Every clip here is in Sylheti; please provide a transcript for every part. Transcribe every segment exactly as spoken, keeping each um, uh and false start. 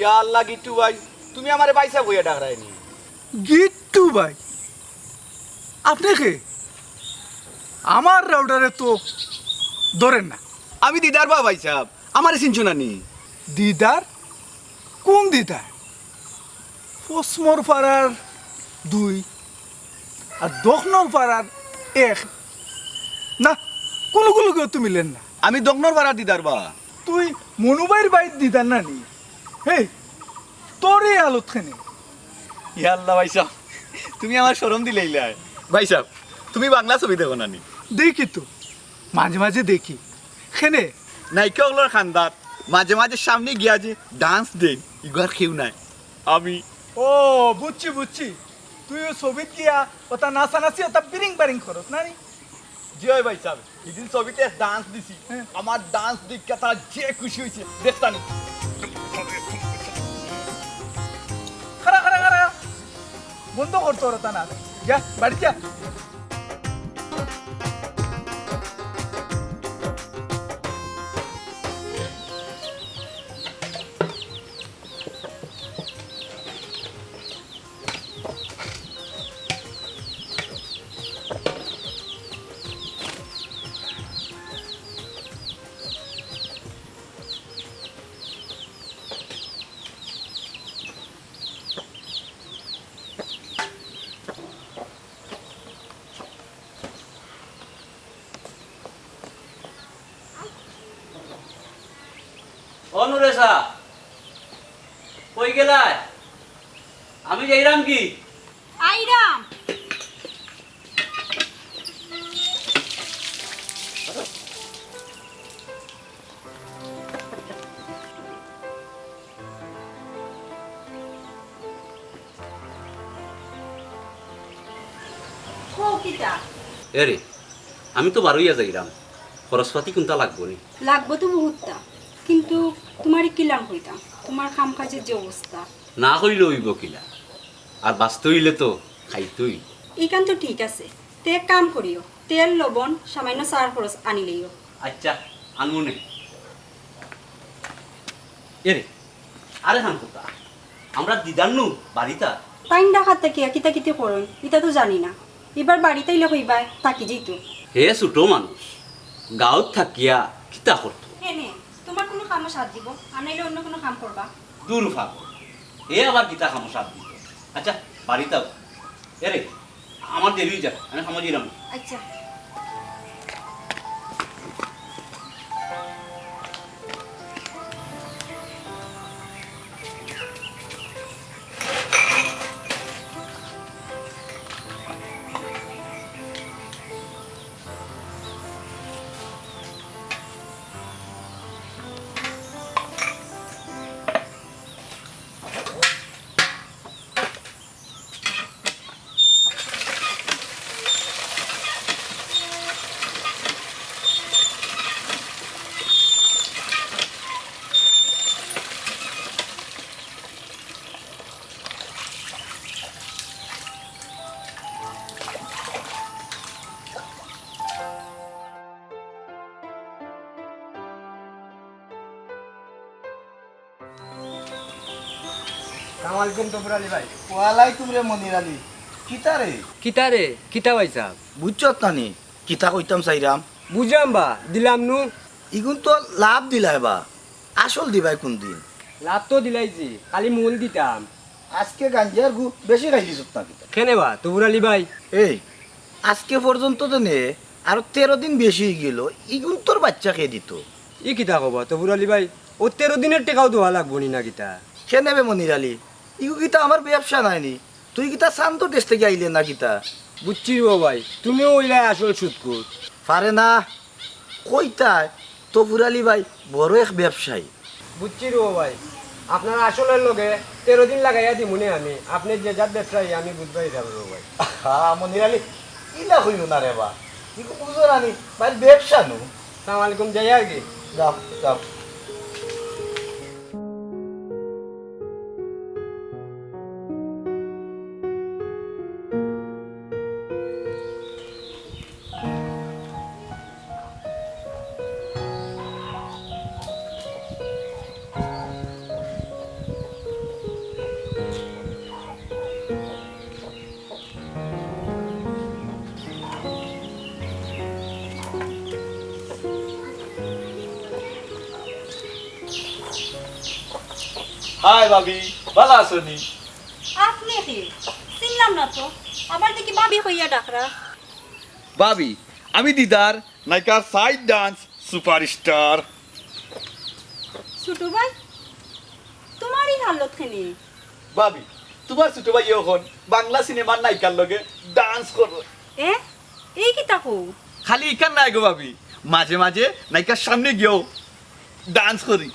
ইয়া আল্লাহ, গিট্টু ভাই, তুমি আমারে ভাইসাব কইয়া ডাকরায়নি? গিট্টু ভাই, আপনে কে? আমার রাউটারে তো ধরের না। আমি দিদার বা ভাইসাব, আমারে চিনছো না নি? দিদার? কুন দিদার? পশ্চিমর পাড়ার দুই, আর দক্ষিণর পাড়ার এক। না, কুনুগুর লগেও তো মিলের না। আমি দক্ষিণর পাড়ার দিদার বা। তুই মনু ভাইর বাইর দিদার না নি? হেই, তোর ই হালত কেনে? ইয়া আল্লাহ ভাইসাব, তুমি আমার শরম দিলাইলায়। ভাইসাব, তুমি বাংলা ছবি দেখো না নি? দেখি তো, মাঝে মাঝে দেখি। কেনে? নায়িকা অকলর কান্দাত মাঝে মাঝে সামনে গিয়া যে dance দেইন, ইগুয়ার কেউ নাই। আমি। ও, বুঝছি, বুঝছি। তুই অউ ছবিত গিয়া অতা নাচানাচি, অতা বিরিং বারিং করস না নি? জি অয় ভাইসাব, হিদিন ছবিত এক dance দিছি। হ্যাঁ। আমার dance দেখিয়া তারা যে খুশি অইছে, দেখতা নি। খাড়া, খাড়া, খাড়া। বন্ধ কর তোর অতা নাচ। যা, বাড়িত যা। ও নুরেসা, কই গেলায়? আমি যাইরাম কি? আইরাম। কও কিতা? এরে, আমি তো বারইয়া যাইরাম, খরচপাতি কুনতা লাগবো নি? লাগবো তো বহুততা, কিন্তু তুমারে কিলান কইতাম, তুমার কাম কাজের যে অবস্থা। না কইলে অইবো কিলা, আর বাঁচতে অইলে তো খাইতে অইবো। ইখান তো ঠিক আছে, তে এক কাম করিও, তেল, লবণ, সামান্য চার খরচ আনিলাইও। আচ্ছা, আনমুনে। এরে, আরে খান কথা, আমরা দিদার নু বাড়িত। তাইন ঢাকাত থাকিয়া কিতা কিতি করইন, ইতা তো জানি না। ইবার বাড়িত আইলে কইবায়, থাকি যাইতো। হে ছোট মানুষ, গাঁওত থাকিয়া কিতা করতো? কেনে, তুমার কুনু কামো সাথ দিবো, আর নাইলে অন্য কুনু কাম করবা? দূর পাগল, হে আবার কিতা কামো সাথ দিতো? আচ্ছা, বাড়িত আও। এরে, আমার দেরি অই যার, আমি কামো যাইরাম। আচ্ছা। সালাম আলাইকুম তফুর আলী ভাই। ওয়ালাইকুম রে মনির আলী। কিতা রে? কিতা রে? কিতা ভাইসাব? বুঝছত না নি? কিতা কইতাম চাইরাম? বুঝরাম বা, দিলাম নু। ইগুন তো লাভ দিলায় বা, আসল দিবায় কুনদিন? লাভ তো দিলাইছি, খালি মূল দিতাম। আজকে গাঞ্জার গু বেশি খাইলিছত না কিতা? কেনে বা, তফুর আলী ভাই? এই, আজকে পর্যন্ত তো নে, আরো তেরো দিন বেশি অইগেলো, ইগুন তোর বাইচ্চা কে দিতো? ই কিতা কও বা, তফুর আলী ভাই? অউ তেরো দিনর টেকাও দেওয়া লাগবো নি না কিতা? কেনে বে মনির আলী, ইগু কিতা আমার ব্যবসা নায় নি? তুই কিতা চান্দর দেশ থাকি আইলে না কিতা? বুঝছি রে বা ভাই, তুমিও অইলায় আসল সুদখুর। পারে না, কইতায়, তফুর আলী ভাই বড় এক ব্যবসায়ী। বুঝছি রে বা ভাই, আপনার আসলর লগে তেরো দিন লাগাইয়া দিমুনে আমি। আপনে যে জাত ব্যবসায়ী আমি বুঝবায় রে বা ভাই। হা, মনির আলী, ইলা কইও না রে বা। ইগু বুঝো না নি, ভাইর ব্যবসা নু। সালাম আলাইকুম, যাইয়ার গি? যাও, যাও। হাই ভাবি, ভালা আছো নি? আপনি কে? চিনলাম না তো। আবার দেখি ভাবি কইয়া ডাকরা। ভাবি, আমি দিদার নায়িকার সাইড ডান্স সুপারস্টার। ছোট ভাই, তুমার ই হালত কেনে? ভাবি, তুমার ছোট ভাই অখন বাংলা সিনেমার নায়িকার লগে ডান্স করে। এ? এই কিতা কও? খালি ইখান নায় গো ভাবি, মাঝে মাঝে নায়িকার সামনে গিয়াও ডান্স করি।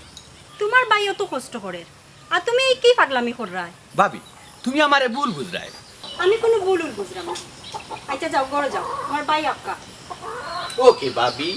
তুমার ভাই অত কষ্ট করের, আর তুমি এই কি পাগলামি কররায়? ভাবি, তুমি আমারে ভুল বুঝরায়। আমি কুনু ভুল উল বুঝরাম না। আচ্ছা যাও, ঘরো যাও, আমার ভাই আক্কা। ওকে ভাবি।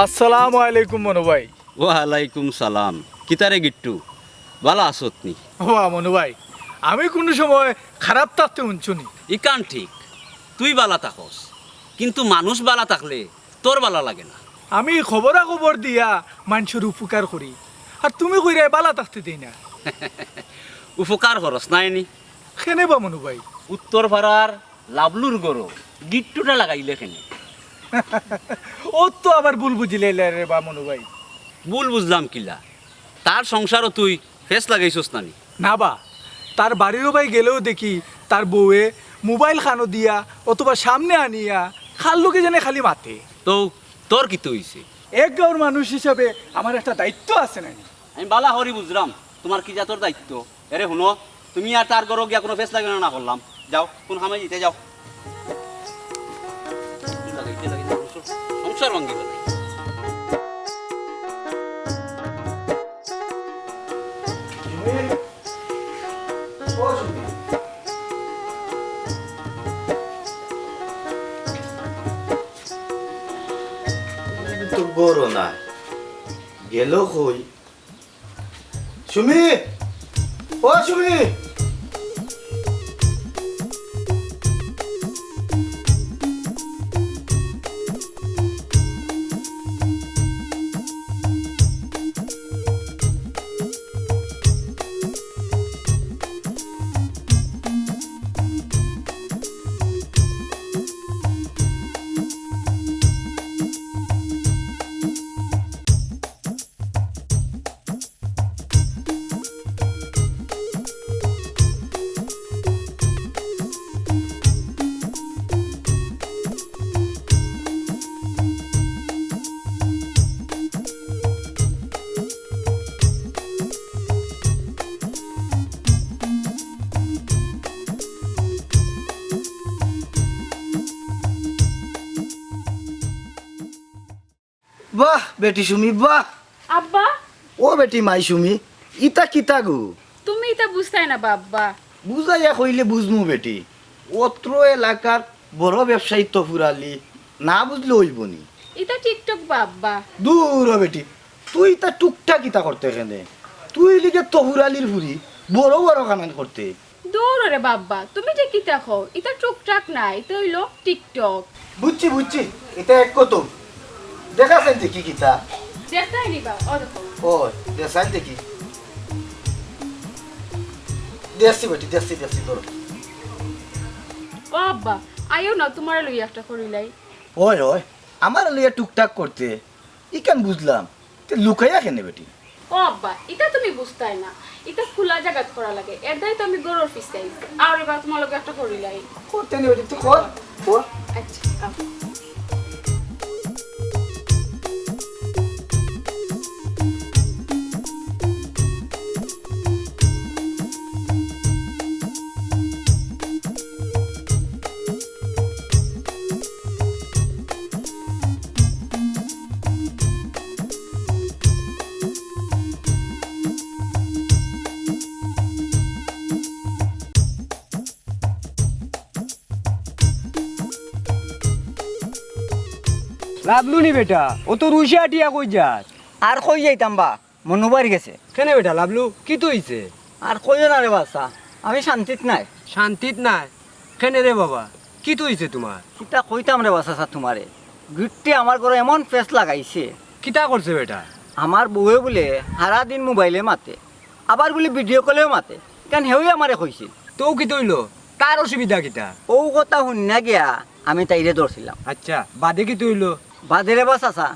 আসসালামু আলাইকুম মনু ভাই। ওয়ালাইকুম সালাম। কিতারে গিট্টু, বালা আছত নি? ওয়া মনু ভাই, আমি কুনু সময় খারাপ থাকতে হুনছু নি? ইখান ঠিক, তুই বালা থাকস, কিন্তু মানুষ বালা থাকলে তোর বালা লাগে না। আমি খবরা খবর দিয়া মানষর উপকার করি, আর তুমি কইরায় বালা থাকতে দেই না। উপকার করস নায় নি? কেনে বা মনু ভাই? উত্তর পাড়ার লাবলুর ঘরো গিট্টুটা লাগাইলে কেনে? অউ তো আবার ভুল বুঝিলাইলে রে বা মনু ভাই। ভুল বুঝলাম কিলা? তার সংসারো তুই ফেস লাগাইছস না নি? না বা, তার বাড়িরও বায় গেলেও দেখি তার বউয়ে মোবাইল কানো দিয়া অথবা সামনে আনিয়া কার লগে জানে খালি মাতে। তো তোর কিতা অইছে? এক গাঁওর মানুষ হিসাবে আমার একটা দায়িত্ব আছে না নি? আমি বালা করি বুঝরাম তুমার কি জাতর দায়িত্ব। এরে হুনো, তুমি আর তার ঘরো গিয়া কুনু ফেস লাগাইও না, না করলাম। যাও, কুন কামে যাইতায় যাও। লাগাইতে লাগাইতে সংসার, সংসার ভাঙ্গি ফেলাই। তো ঘরো নাই, গেল কই? সুমি! ও সুমি! বাহ বেটি সুমি, বাহ। আব্বা। ও বেটি মাই সুমি, ইতা কিতা গো? তুমি ইতা বুঝতায় না বা আব্বা। বুঝাইয়া কইলে বুঝমু বেটি। অত্র এলাকার বড় ব্যবসায়ী তফুর আলী, না বুঝলে অইবো নি। ইতা টিকটক বা আব্বা। দূর ও বেটি, তুই ইতা টুকটাক ইতা করতে কেনে? তুই লিগে তফুর আলীর ফুরি বড় বড় কামান করতে। দূর রে বাব্বা, তুমি যে কিতা কও, ইতা টুকটাক না, ইতা অইলো টিকটক। বুঝছি, বুঝছি, ইতা এক কত। দেখা চাইন দেখি কিতা। দেখতায় নি বা, ও দেখো। ও, দেখা চাইন দেখি। দেখছি বেটি, দেখছি, দেখছি, ধরো। ও আব্বা, আইও না, তুমারে লইয়া একটা করিলাই। ওই, ওই, আমারে লইয়া টুকটাক করতে, ইখান বুঝলাম, তে লুকাইয়া কেনে বেটি? ও আব্বা, ইতা তুমি বুঝতায় না, ইতা খুলা জাগাত করা লাগে, এর দায় তো আমি গরুর পিছে আইছি। আর এবার তুমার লগে একটা করিলাই। করতে নি বেটি, তুই কর, কর। আচ্ছা, আও। লাভলু নি বেটা, অত রুশে আটিয়া কই যার? আর কই যাইতাম বা, মনু ভাইর গেছে। কেনে বেটা লাভলু, কিতা অইছে? আর কইও না রে বাচ্চা, আমি শান্তিত নাই। শান্তিত নাই? কেনে রে বাবা, কিতা অইছে তুমার? কিতা কইতাম রে বাচ্চা তুমারে, গিট্টু আমার ঘরো এমন ফেস লাগাইছে। কিতা করছে বেটা? আমার বউয়ে বুলে হারাদিন মোবাইলে মাতে, আবার বুলে ভিডিও কলেও মাতে, কেনে হেউ আমারে কইছিল। তে কিতা অইলো? তার অসুবিধা কিতা? অউ কথা হুনিয়া গিয়া আমি তাইরে ধরছিলাম। আচ্ছা, বাদে কিতা অইলো? বাদে রে বা চাচা,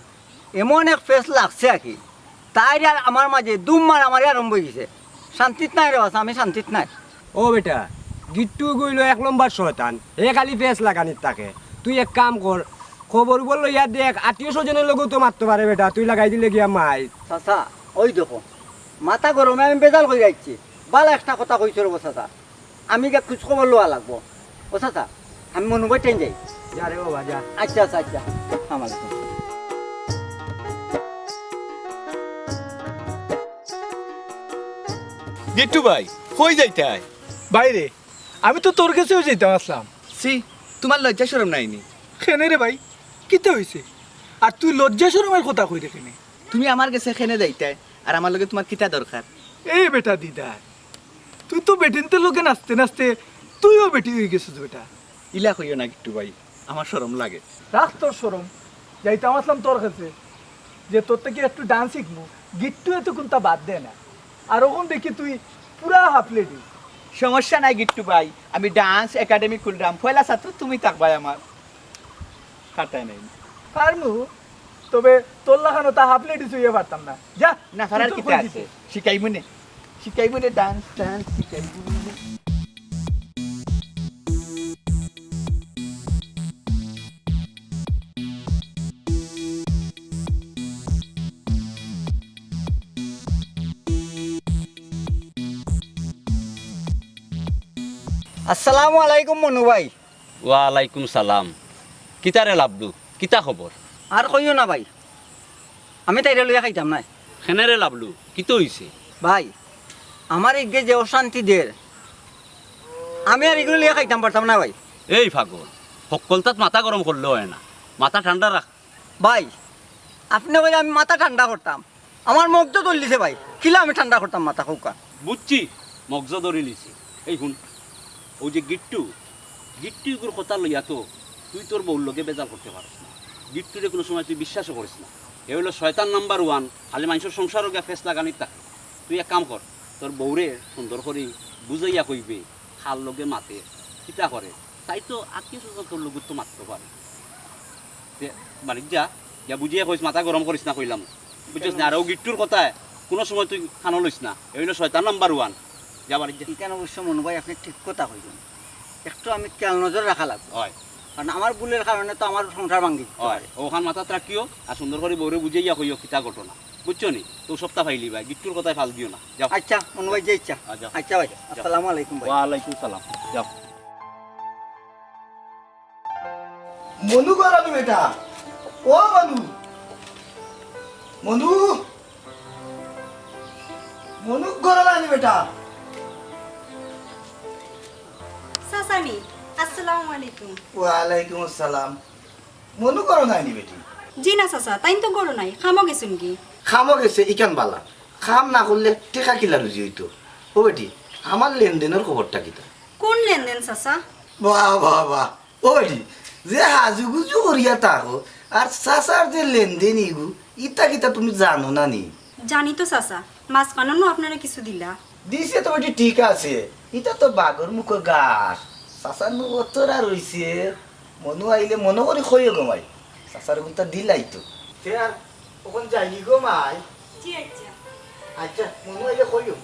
এমন এক ফেস লাগছে আর কি, তাইর আর আমার মাঝে দুম মারামারি আরম্ভ অই গেছে। শান্তিত নাই রে বাচ্চা, আমি শান্তিত নাই। ও বেটা, গিট্টু অইলো এক নম্বর শয়তান, হে খালি ফেস লাগানিত থাকে। তুই এক কাম কর, খবর-উবর লইয়া দেখ, আত্মীয় স্বজনর লগেও তো মাততো পারে বেটা, তুই লাগাই দিলে গিয়া মাইর। চাচা, অউ দেখো, মাথা গরমে আমি বেজাল করি আইছি। ভালা একটা কথা কইছো রে বা চাচা, আমি গিয়া খুজ-খবর লওয়া লাগবো। ও চাচা, আমি মনু ভাইর ঠাইন যাই। যা রে বাবা, যা। আচ্ছা, আচ্ছা, আচ্ছা। আসসালামু আলাইকুম। গিট্টু ভাই, কই যাইতায়? বাইরে, আমি তো তোর গেছেউ যাইতাম আছলাম। ছি, তুমার লজ্জা শরম নাই নি? কেনে রে ভাই, কিতা অইছে? আর তুই লজ্জা শরমর কথা কইরে কেনে? তুমি আমার গেছে কেনে যাইতায়, আর আমার লগে তুমার কিতা দরকার? এ বেটা দিদার, তুই তো বেটিন্তর লগে নাচতে নাচতে তুইও বেটি অই গেছস বেটা। ইলা কইও না গিট্টু ভাই, আমার শরম লাগে। রাখ তোর শরম, যাইতাম আছলাম তোর গেছে, যে তোর থাকি একটু ডান্স শিখমু। গিট্টুয়ে তো কুন্তা বাদ দেয় না, আর অখন দেখি তুই পুরা হাফ লেডিস। সমস্যা নাই গিট্টু ভাই, আমি ডান্স একাডেমি খুলরাম, পয়লা ছাত্র তুমি থাকবায় আমার। খাটায় নাই। পারমু, তবে তোর লাখান অতা হাফ লেডিস অইয়া পারতাম না। যা, না, পারার তুই তো কিতা কই আছে? দিতে। শিখাইমু নে, শিখাইমু নে, ডান্স, ডান্স শিখাইমু নে। আসসালামু আলাইকুম মনু ভাই। ওয়ালাইকুম সালাম। কিতা রে লাভলু, কিতা খবর? আর কইও না ভাই, আমি তাইরে লইয়া খাইতাম নায়। কেনে রে লাভলু, কিতা অইছে? ভাই, আমার ইগে যে অশান্তি দের, আমি আর ইগুরে লইয়া খাইতাম পারতাম না ভাই। এই পাগল, হক্কলতাত মাথা গরম করলে অয় না, মাথা ঠান্ডা রাখ। ভাই, আপনে কইরা আমি মাথা ঠান্ডা করতাম, আমার মগজো ধরিলিছে ভাই, কিলা আমি ঠান্ডা করতাম মাথা কউক্কা? বুঝছি, মগজো ধরিলিছে। এই হুন, অউ যে গিট্টু, গিট্টু ইগুর কথা লইয়া তো তুই তোর বউর লগে বেজাল করতে পারস না। গিট্টুরে কুনু সময় তুই বিশ্বাসও করিস না। হে অইলো শয়তান নাম্বার ওয়ান, খালি মানষর সংসারো গিয়া ফেস লাগানিত থাকে। তুই এক কাম কর, তোর বউরে সুন্দর করি বুঝাইয়া কইবে, কার লগে মাতে, কিতা করে, তাই তো আত্মীয় স্বজন তোর লগে তো মাততো পারে। তে বাড়িত যা, গিয়া বুঝাইয়া কইস, মাথা গরম করিস না কইলাম, বুঝছস নি? আর অউ গিট্টুর কথায় কুনু সময় তুই কানো লইস না, হে অইলো শয়তান নাম্বার ওয়ান। যা বাড়িত যা। ইখান অবশ্য মনু ভাই আপনে ঠিক কথা কইছইন, একটু আমি খেয়াল নজর রাখা লাগবো। অয়। কারণ আমার ভুলর কারণে তো আমার সংসার ভাঙ্গি দিতে পারে। অখান মাথাত রাখিও, আর সুন্দর করি বউরে বুঝাইয়া কইও কিতা ঘটনা, বুঝছো নি? তো সবতা পাইলিবায়, গিট্টুর কথায় ফাল দিও না। যাও। আচ্ছা মনু ভাই, যাই। আচ্ছা। আচ্ছা ভাই, যাও। আসসালামু আলাইকুম ভাই। ওয়ালাইকুম সালাম। যাও। মনু ঘরো নি বেটা? ও মনু, মনু, মনু ঘরো নি বেটা? চাচা নি, আসসালামু আলাইকুম। ওয়ালাইকুম আসসালাম। মনু ঘরো নাই নি বেটি? জি না চাচা, তাইন তো ঘরো নাই, কামো গেছইন গি। কামো গেছে, ইখান ভালা। কাম না করলে টেকা কিলা রুজি অইতো? ও বেটি, আমার লেনদেনর খবরটা কিতা? কুন লেনদেন চাচা? বাহ, বাহ, বাহ। ও বেটি, যে হাজুগুজু করিয়া থাকো, আর চাচার যে লেনদেন ইগু, ইতা কিতা তুমি জানো না নি? জানি তো চাচা, মাঝখানো নু আপনারে কিছু দিলা। দিছে তো বেটি, ঠিক আছে, ইতা তো বাঘর মুখর ঘাস। চাচার নু অতরা রইছে, মনু আইলে মনো করি কইও গো মাই, চাচার কুন্তা দিলাই তো। তে আর অখন যাইগি গো মাই? জি আচ্ছা। আচ্ছা, মনু আইলে কইও।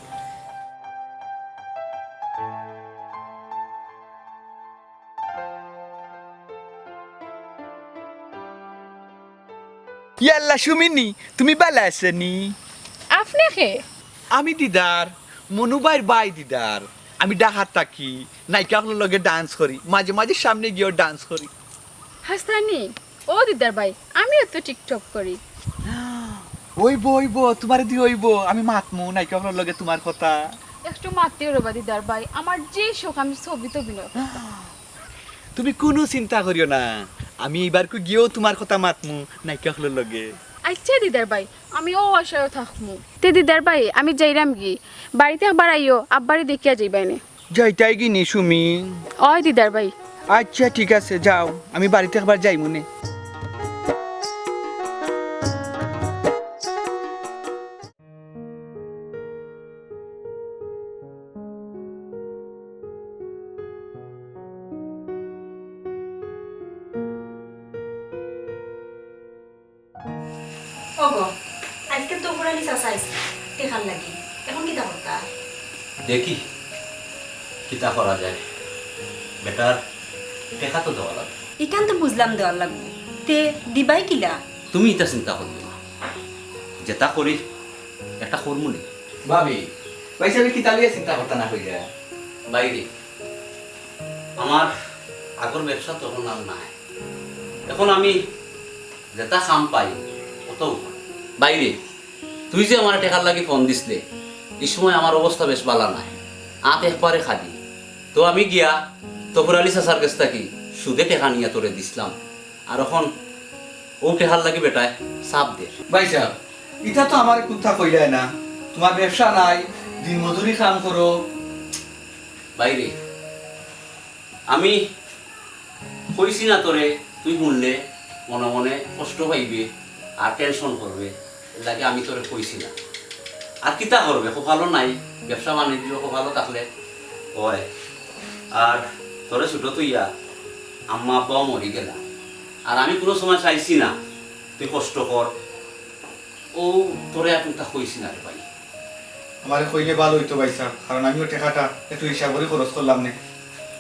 ইয়াল্লা সুমিনি, তুমি ভালা আছো নি? আপনে কে? আমি দিদার, মনু ভাইর ভাই দিদার। আমি ঢাকাত থাকি, নায়িকা অকলর লগে ডান্স করি, মাঝে মাঝে সামনে গিয়াও ডান্স করি। হাছানি? ও দিদার ভাই, আমিও তো টিকটক করি। অইবো, অইবো, তুমারে দি অইবো, আমি মাতমু নায়িকা অকলর লগে তুমার কথা। একটু মাতিও রে বা দিদার ভাই, আমার যে শখ আমি ছবি টবি নয়। তুমি কুনু চিন্তা করিও না, আমি ইবারকু গিয়াউ তুমার কথা মাতমু নায়িকা অকলর লগে। আইচ্ছা দিদার ভাই, আমি অউ আশায়ও থাকমু। তে দিদার ভাই, আমি যাইরামগি, বাড়িত একবার আইও, আব্বারে দেখিয়া যাইবায়নে। যাইতায়গি নি সুমি? অয় দিদার ভাই। আইচ্ছা, ঠিক আছে, যাও, আমি বাড়িত একবার যাইমুনে। ওগো, আইজকে তো ফুরালি চাচা আইছে, টেকার লাগি। এখন কিতা করতা? দেখি, কিতা করা যায়। বেটার টেকা তো দেওয়া লাগবো। ইখান তো বুঝলাম দেওয়ার লাগবো। তে দিবায় কিলা? তুমি ইতা চিন্তা করিও না। যেতা করি, একটা করমুনে। ভাবি, ভাইসাবে কিতা লইয়া চিন্তা করতা না কইরা? বাইরে, আমার আগর ব্যবসা তো অখন আর নাই। অখন আমি যেতা কাম পাই, অতাউ পাই। বাইরে, তুই যে আমারে টেকার লাগি ফোন দিছলে, ই সময় আমার অবস্থা বেশ বালা নাই, আত একবারে খালি। তো আমি গিয়া তফুর আলী চাচার গেছ থাকি সুদে টেকা নিয়া তোরে দিছলাম, আর অখন অউ টেকার লাগি বেটায় চাপ দের। ভাইসাব, ইতা তো আমারে কুন্তা কইলায় না, তুমার ব্যবসা নাই, দিনমজুরি কাম করো। বাইরে, আমি কইছি না তোরে, তুই হুনলে মনে মনে কষ্ট পাইবে আর tension করবে, এরলাগি আমি তোরে কইছি না। আর কিতা করবে, কপালো নাই, ব্যবসা বাণিজ্য কপালো থাকলে অয়। আর তোরে ছুটো থইয়া আম্মা আব্বাও মরি গেলা, আর আমি কুনু সময় চাইছি না তুই কষ্ট কর, অউ তোরে আর কুন্তা কইছি না রে ভাই। আমারে কইলে ভালা অইতো ভাইসাব, কারণ আমিও টেকাটা একটু হিসাব করি খরচ করলামনে।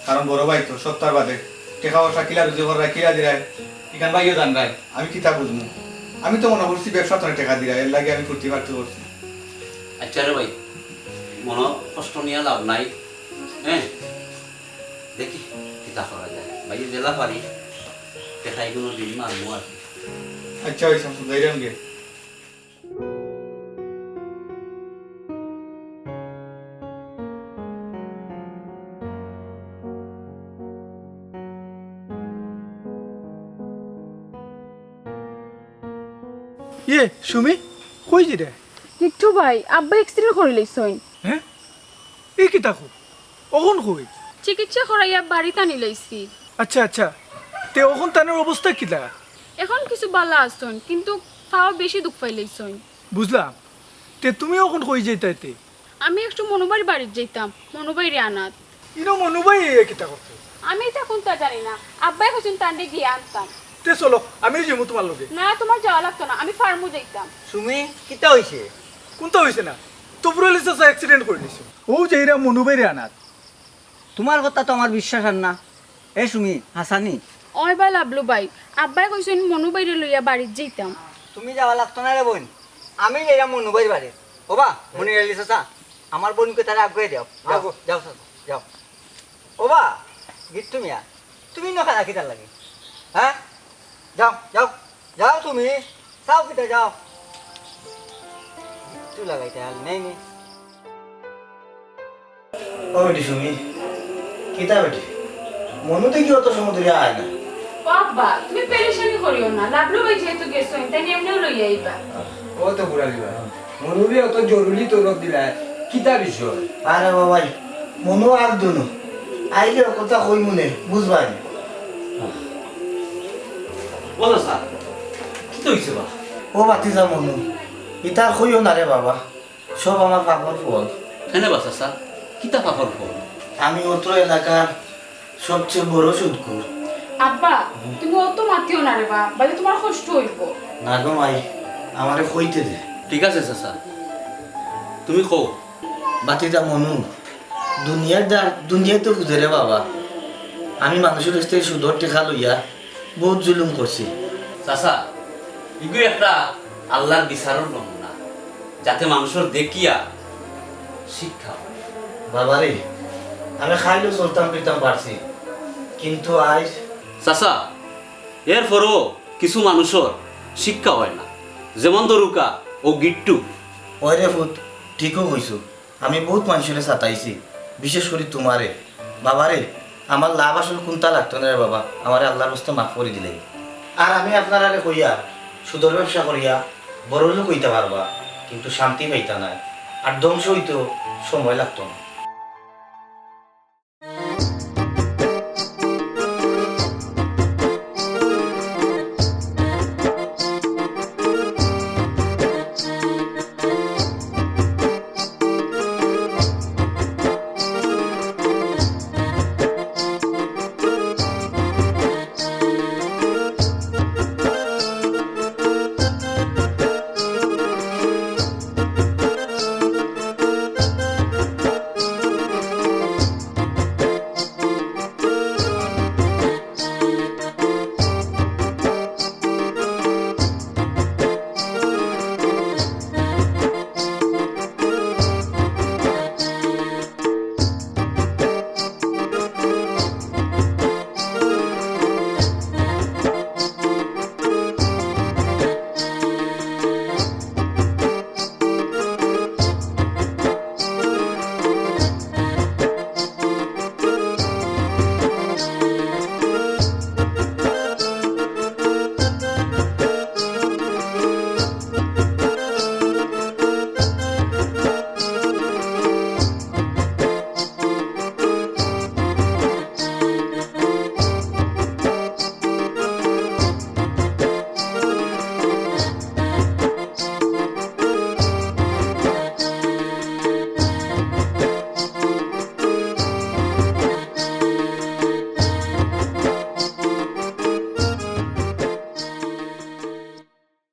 কারণ বড় ভাই তো, সপ্তার বাদে টেকা পয়সা কিলা রুজি কররায়, কিলা দিরায়, ইখান ভাইও জানরায়, আমি কিতা বুঝমু? আমি তো মনো করছি ব্যবসা থনে টেকা দিরায়, এরলাগি আমি ফুর্তি ফার্তি করছি। আইচ্ছা রে ভাই, মনো কষ্ট নিয়া লাভ নাই, হ্যাঁ, দেখি কিতা করা যায়। ভাই যেলা পারি, টেকা ইগুনো দিন মারমু আর কি। আইচ্ছা ভাইসাব, যাইরাম গিয়া। ইয়ে, সুমি, কই যিরে? কিট্টু ভাই, আব্বা accident করিলাইছইন। হ্যাঁ? ই কিতা কও? অখন কই? চিকিৎসা করাইয়া বাড়িত আনিলাইছি। আইচ্ছা, আইচ্ছা। তে অখন তানর অবস্থা কিলা? অখন কিছু বালা আছইন, কিন্তু পাও বেশি দুখ পাইলাইছইন। বুঝলাম। তে তুমি অখন কই যাইতায় তে? আমি একটু মনুভাইর বাড়িত যাইতাম, মনুভাইরে আনাত। ইনো মনুভাই আইয়া কিতা করতো? আমি ইতা কুন্তা জানি না, আব্বায় কইছইন তানরে গিয়া আনতাম। তে চলো, আমিও যাইমু তুমার লগে। না, তুমার যাওয়া লাগতো না, আমি পারমু যাইতাম। সুমি, কিতা অইছে? কুন্তা অইছে না, তফুর আলী চাচা accident করিলাইছইন। অউ যাইরাম মনুভাইরে আনাত। তুমার কথা তো আমার বিশ্বাস অর না। এ সুমি, হাছানি? অয় বা লাবলু ভাই, আব্বায় কইছইন মনুভাইরে লইয়া বাড়িত যাইতাম। তুমি যাওয়া লাগতো না রে বইন, আমি যাইরাম মনুভাইর বাড়িত। ওবা, মনির আলী চাচা, আমার বইনকে তারে আগুয়াই দেও। যাও, আগো। যাও চাচা, যাও। ওবা, গিট্টু মিয়া, তুমি ইনো খাড়া কিতার লাগি? হ্যাঁ? যাও, যাও, যাও তুমি। চাও কিতা, যাও। গিট্টু লাগাইতে হাল নাই নি। ও বেটি সুমি, কিতা বেটি? মনু দেখি অত সময় ধরি আয় না। ও আব্বা, তুমি পেরেশানি করিও না, লাবলু ভাই যেহেতু গেছইন, তাইন এমনেউ লইয়া আইবা। ও তো বুড়া দিবা, মনুরে অত জরুরি তলব দিলায়, কিতা বিষয়? আরে বাবাই, মনু আর দুনু আইলে অকলতা কইমুনে, বুঝবায় নি। ও চাচা, কিতা অইছে বা? ও ভাতিজা মনু, ইতা কইও না রে বাবা। সব আমার পাপর ফল। কেনে বা চাচা? কিতা পাপর ফল? আমি অত্র এলাকার সবচেয়ে বড় সুদখুর। আব্বা, তুমি অত মাতিও না রে বা, বাদে তুমার কষ্ট অইবো। না গো মাই, আমারে কইতে দে। ঠিক আছে চাচা, তুমি কও। ভাতিজা মনু, দুনিয়ার দা-, দুনিয়ায় তো বুঝে রে বাবা, আমি মানুষর গেছ থাকি সুদর টেকা লইয়া বউত জুলুম করছি। চাচা, ইগু একটা আল্লার বিচারর নমুনা, যাতে মানুষর দেখিয়া শিক্ষা অয়। বাবারে, আমি খাইলেও চলতাম ফিরতাম পারছি, কিন্তু আইজ চাচা, এরপরও কিছু মানুষর শিক্ষা অয় না, যেমন ধরুক্কা অউ গিট্টু। অয় রে পুত, ঠিকউ কইছো। আমি বউত মানষরে সাতাইছি, বিশেষ করি তুমারে। বাবারে, আমার লাভ আসল কুন্তা লাগতো না রে বাবা, আমারে আল্লার ওয়াস্তে মাফ করি দিলাইও। আর আমি আপনারারে কইয়ার, সুদর ব্যবসা করিয়া বড়লোক অইতা পারবা, কিন্তু শান্তি পাইতা নায়, আর ধ্বংস অইতেও সময় লাগতো না।